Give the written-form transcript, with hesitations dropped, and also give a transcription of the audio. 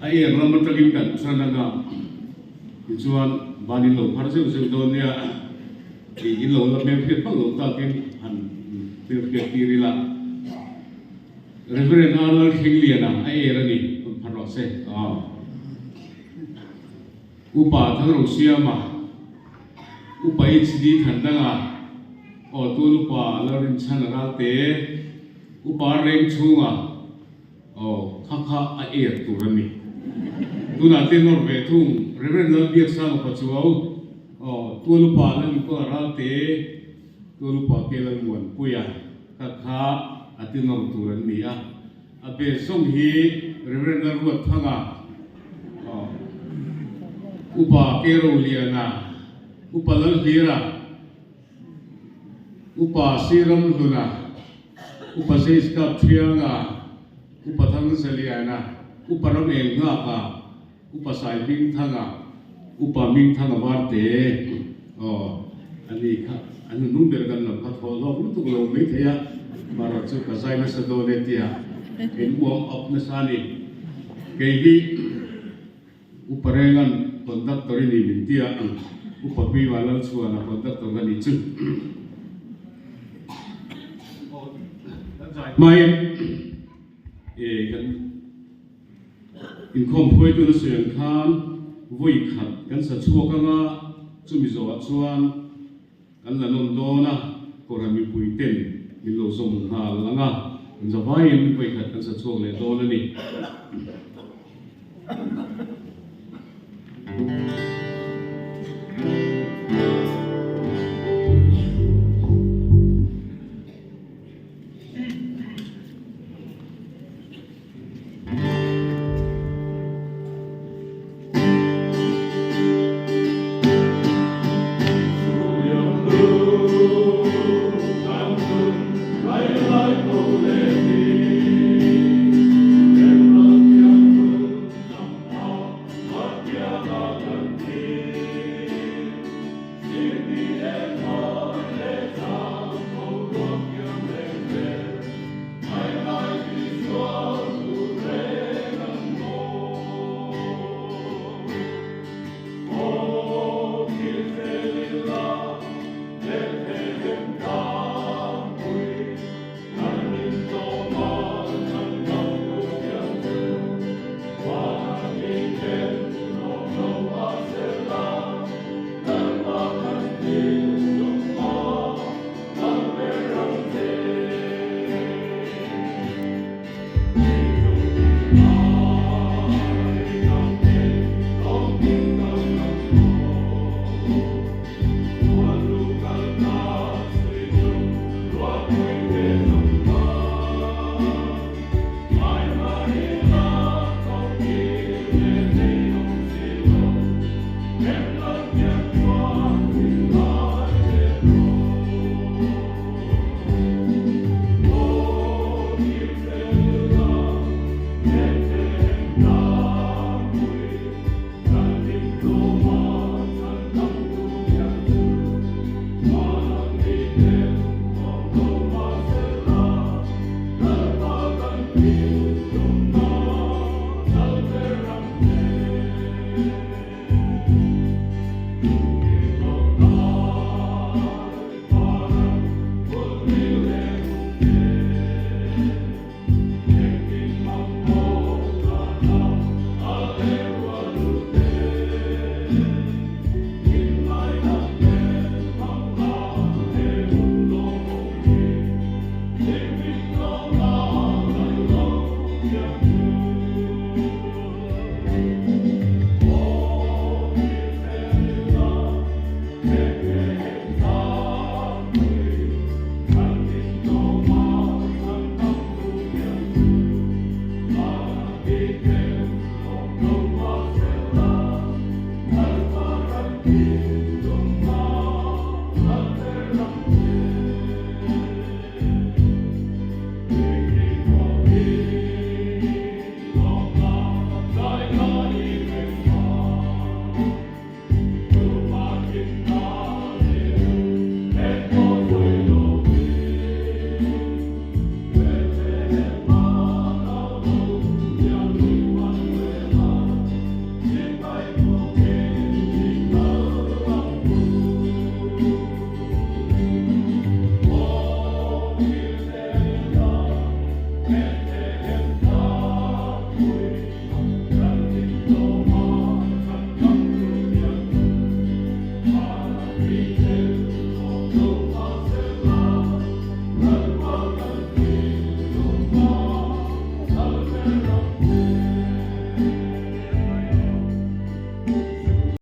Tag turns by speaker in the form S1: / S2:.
S1: A eng lam atangin kan chan anga tichuan van in lo phar zeuh zeuh dawn nia tih in lo la hmelhriat vak lo takin han hmelhriat tir ila. Reverend R Lalthlengliana a er a ni rawn phar rawh se. Upa Thangrosiama, Upa HD Thandanga, aw tun Upa Lalrinchhana Ralte, Upa reng chhunga aw kha kha a er tur a ni. Tunah te nawr ve thung Rev. Lalbiaksanga Pachuau aw Tual Upa Lalingkawl Ralte, Tual Upa Ke Lalmuanpuia kha kha a ti nawr tur an ni a. A be zawng hi Rev. Lalruatthanga aw Upa Ke Roliana, Upa Lalhlira, Upa Siramhluna, Upa Zeiskap Thianga, Upa Thangzaliana, Upa Rameng Nghaka, Upa Saihmingthanga, Upa Hmingthanga Varte, aw, a ni kha an hnung ber kan lam kha thaw hlawk lutuk lo mai thei a, marawh chu ka zai nasa dawn e tia in warm up nasa a ni. Kei hi. Upa Rengan conductor i ni min ti a, Upa Pima Lalchhuana conductor ka nih chu. Hmain e kan inkhawm hruaitu na sawi ang khan vawi khat kan sa chhuak anga chumi zawhah chuan kan la nawn dawn a, Kohhran mipui ten min lo zawm nghal anga kan zavaiin vawi khat kan sa chhuak leh dawn a ni.